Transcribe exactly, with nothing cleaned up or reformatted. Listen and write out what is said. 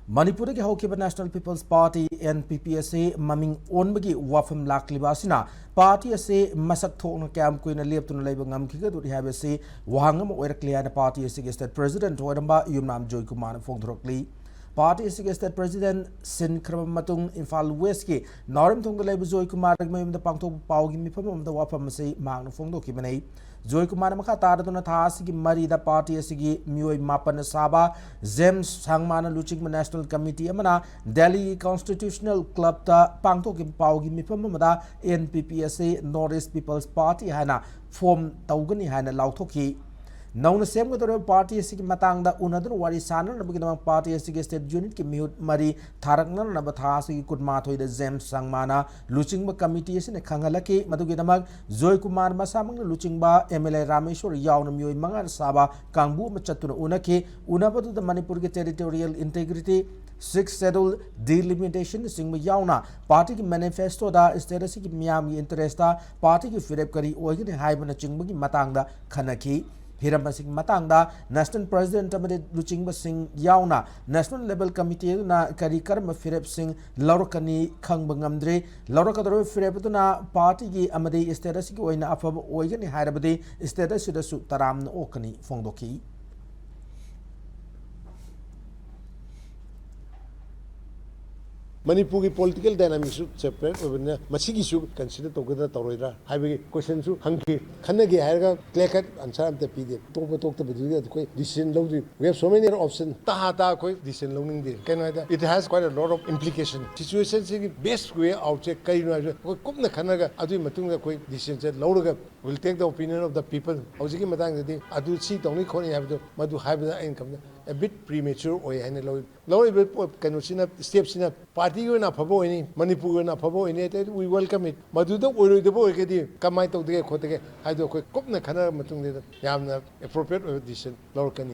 ꯃꯅꯤꯄꯨꯔꯗꯒꯤ ꯍꯧꯈꯤꯕ National People's Party, N P P, ꯑꯁꯤ ꯃꯃꯤꯡ ꯑꯣꯟꯕꯒꯤ ꯋꯥꯐꯝ ꯂꯥꯛꯂꯤꯕ ꯑꯁꯤꯅ ꯄꯥꯔꯇꯤ ꯑꯁꯤ ꯃꯁꯛ ꯊꯣꯛꯅ ꯀꯌꯥꯝ ꯀꯨꯏꯅ ꯂꯦꯞꯇꯨꯅ ꯂꯩꯕ ꯉꯝꯈꯤꯒꯗꯧꯔꯤ ꯍꯥꯏꯕꯁꯤ ꯋꯥꯍꯪ ꯑꯃ ꯑꯣꯏꯔꯛꯂꯤ ꯍꯥꯏꯅ ꯄꯥꯔꯇꯤ ꯑꯁꯤꯒꯤ state president ꯑꯣꯏꯔꯝꯕ ꯌꯨꯝꯅꯥꯝ ꯖꯣꯏꯀꯨꯃꯥꯔꯅ ꯐꯣꯡꯗꯣꯔꯛꯂꯤ꯫ ꯄꯥꯔꯇꯤ ꯑꯁꯤꯒꯤ state president ꯁꯤꯟꯈ꯭ꯔꯕ ꯃꯇꯨꯡ ꯏꯝꯐꯥꯜ Westꯀꯤ ꯅꯥꯎꯔꯦꯝꯊꯣꯡꯗ ꯂꯩꯕ ꯖꯣꯏꯀꯨꯃꯥꯔꯒꯤ ꯃꯌꯨꯝꯗ ꯄꯥꯡꯊꯣꯛꯄ ꯄꯥꯎꯒꯤ ꯃꯤꯐꯝ ꯑꯃꯗ ꯋꯥꯐꯝ ꯑꯁꯤ ꯃꯍꯥꯛꯅ ꯐꯣꯡꯗꯣꯛꯈꯤꯕꯅꯤ꯫ ꯖꯣꯏꯀꯨꯃꯥꯔꯅ ꯃꯈꯥ ꯇꯥꯔꯗꯨꯅ ꯊꯥ ꯑꯁꯤꯒꯤ ꯃꯔꯤꯗ ꯄꯥꯔꯇꯤ ꯑꯁꯤꯒꯤ ꯃꯤꯑꯣꯏ ꯃꯥꯄꯟꯅ ꯁꯥꯕ ꯖꯦꯝꯁ ꯁꯪꯃꯥꯅ ꯂꯨꯆꯤꯡꯕ National Committee ꯑꯃꯅ ꯗꯦꯜꯂꯤꯒꯤ Constitutional Clubꯇ ꯄꯥꯡꯊꯣꯛꯈꯤꯕ ꯄꯥꯎꯒꯤ ꯃꯤꯐꯝ ꯑꯃꯗ N P P ꯑꯁꯤ North East People's Party ꯍꯥꯏꯅ form ꯇꯧꯒꯅꯤ ꯍꯥꯏꯅ ꯂꯥꯎꯊꯣꯛꯈꯤ꯫ ꯅꯧꯅ ꯁꯦꯝꯒꯗꯧꯔꯤꯕ ꯄꯥꯔꯇꯤ ꯑꯁꯤꯒꯤ ꯃꯇꯥꯡꯗ ꯎꯅꯗꯨꯅ ꯋꯥꯔꯤ ꯁꯥꯟꯅꯅꯕꯒꯤꯗꯃꯛ ꯄꯥꯔꯇꯤ ꯑꯁꯤꯒꯤ state unitꯀꯤ ꯃꯤꯍꯨꯠ ꯃꯔꯤ ꯊꯥꯔꯛꯅꯅꯕ ꯊꯥ ꯑꯁꯤꯒꯤ ꯀꯨꯟꯃꯥꯊꯣꯏꯗ ꯖꯦꯝꯁ ꯁꯪꯃꯥꯅ ꯂꯨꯆꯤꯡꯕ committee ꯑꯁꯤꯅ ꯈꯪꯍꯜꯂꯛꯈꯤ꯫ ꯃꯗꯨꯒꯤꯗꯃꯛ ꯖꯣꯏꯀꯨꯃꯥꯔ ꯃꯁꯥꯃꯛꯅ ꯂꯨꯆꯤꯡꯕ M L A ꯔꯥꯃꯦꯁꯣꯔ ꯌꯥꯎꯅ ꯃꯤꯑꯣꯏ ꯃꯉꯥꯅ ꯁꯥꯕ ꯀꯥꯡꯕꯨ ꯑꯃ ꯆꯠꯇꯨꯅ ꯎꯅꯈꯤ꯫ ꯎꯅꯕꯗꯨꯗ ꯃꯅꯤꯄꯨꯔꯒꯤ territorial integrity, Sixth Schedule delimitation ꯅꯆꯤꯡꯕ ꯌꯥꯎꯅ ꯄꯥꯔꯇꯤꯒꯤ manifestoꯗ state ꯑꯁꯤꯒꯤ ꯃꯤꯌꯥꯝꯒꯤ interestꯇ ꯄꯥꯔꯇꯤꯒꯤ ꯐꯤꯔꯦꯞ ꯀꯔꯤ ꯑꯣꯏꯒꯅꯤ ꯍꯥꯏꯕꯅꯆꯤꯡꯕꯒꯤ ꯃꯇꯥꯡꯗ ꯈꯟꯅꯈꯤ꯫ ꯍꯤꯔꯝ ꯑꯁꯤꯒꯤ ꯃꯇꯥꯡꯗ National President ꯑꯃꯗꯤ ꯂꯨꯆꯤꯡꯕꯁꯤꯡ ꯌꯥꯎꯅ National Level Committee ꯑꯗꯨꯅ ꯀꯔꯤ ꯀꯔꯝꯕ ꯐꯤꯔꯦꯞꯁꯤꯡ ꯂꯧꯔꯛꯀꯅꯤ ꯈꯪꯕ ꯉꯝꯗ꯭ꯔꯤ꯫ ꯂꯧꯔꯛꯀꯗꯧꯔꯤꯕ ꯐꯤꯔꯦꯞ ꯑꯗꯨꯅ ꯄꯥꯔꯇꯤꯒꯤ ꯑꯃꯗꯤ state ꯑꯁꯤꯒꯤ ꯑꯣꯏꯅ ꯑꯐꯕ ꯑꯣꯏꯒꯅꯤ ꯍꯥꯏꯔꯕꯗꯤ state ꯑꯁꯤꯗꯁꯨ ꯇꯔꯥꯝꯅ ꯑꯣꯛꯀꯅꯤ ꯐꯣꯡꯗꯣꯛꯈꯤ꯫ ꯃꯅꯤꯄꯨꯔꯒꯤ political dynamicsꯁꯨ separate ꯑꯣꯏꯕꯅꯤꯅ ꯃꯁꯤꯒꯤꯁꯨ consider ꯇꯧꯒꯗ꯭ꯔꯥ ꯇꯧꯔꯣꯏꯗ꯭ꯔꯥ ꯍꯥꯏꯕꯒꯤ questionꯁꯨ ꯍꯪꯈꯤ꯫ ꯈꯟꯅꯒꯦ ꯍꯥꯏꯔꯒ clear cut answer ꯑꯝꯇ ꯄꯤꯗꯦ꯫ ꯇꯣꯛꯄ ꯇꯣꯛꯇꯕꯗꯨꯗꯤ ꯑꯩꯈꯣꯏ decision ꯂꯧꯗ꯭ꯔꯤ꯫ We have so many other options. ꯇꯍꯥ ꯇꯥ ꯑꯩꯈꯣꯏ decision ꯂꯧꯅꯤꯡꯗꯦ꯫ ꯀꯩꯅꯣ ꯍꯥꯏꯗ, it has quite a lot of implication. Situationꯁꯤꯒꯤ best way outꯁꯦ ꯀꯔꯤꯅꯣ ꯍꯥꯏꯕꯁꯦ ꯑꯩꯈꯣꯏ ꯀꯨꯞꯅ ꯈꯟꯅꯔꯒ ꯑꯗꯨꯒꯤ ꯃꯇꯨꯡꯗ ꯑꯩꯈꯣꯏ decisionꯁꯦ ꯂꯧꯔꯒ will take the opinion of the people. ꯍꯧꯖꯤꯛꯀꯤ ꯃꯇꯥꯡꯗꯗꯤ ꯑꯗꯨ ꯁꯤ ꯇꯧꯅꯤ ꯈꯣꯠꯅꯤ ꯍꯥꯏꯕꯗꯣ ꯃꯗꯨ ꯍꯥꯏꯕꯗ ꯑꯩꯅ ꯈꯟꯕꯗ a bit premature ꯑꯣꯏ ꯍꯥꯏꯅ ꯂꯧꯏ꯫ ꯂꯧꯔꯤꯕ ꯄꯣ-, ꯀꯩꯅꯣꯁꯤꯅ, stepꯁꯤꯅ ꯄꯥꯔꯇꯤꯒꯤ ꯑꯣꯏꯅ ꯑꯐꯕ ꯑꯣꯏꯅꯤ, ꯃꯅꯤꯄꯨꯔꯒꯤ ꯑꯣꯏꯅ ꯑꯐꯕ ꯑꯣꯏꯅꯤ, ꯑꯗꯩ we welcome it꯫ ꯃꯗꯨꯗ ꯑꯣꯏꯔꯣꯏꯗꯕ ꯑꯣꯏꯔꯒꯗꯤ ꯀꯃꯥꯏꯅ ꯇꯧꯗꯒꯦ ꯈꯣꯠꯇꯒꯦ ꯍꯥꯏꯗꯣ ꯑꯩꯈꯣꯏ ꯀꯨꯞꯅ ꯈꯟꯅꯔꯕ ꯃꯇꯨꯡꯗ ꯌꯥꯝꯅ appropriate ꯑꯣꯏꯕ decision ꯂꯧꯔꯛꯀꯅꯤ꯫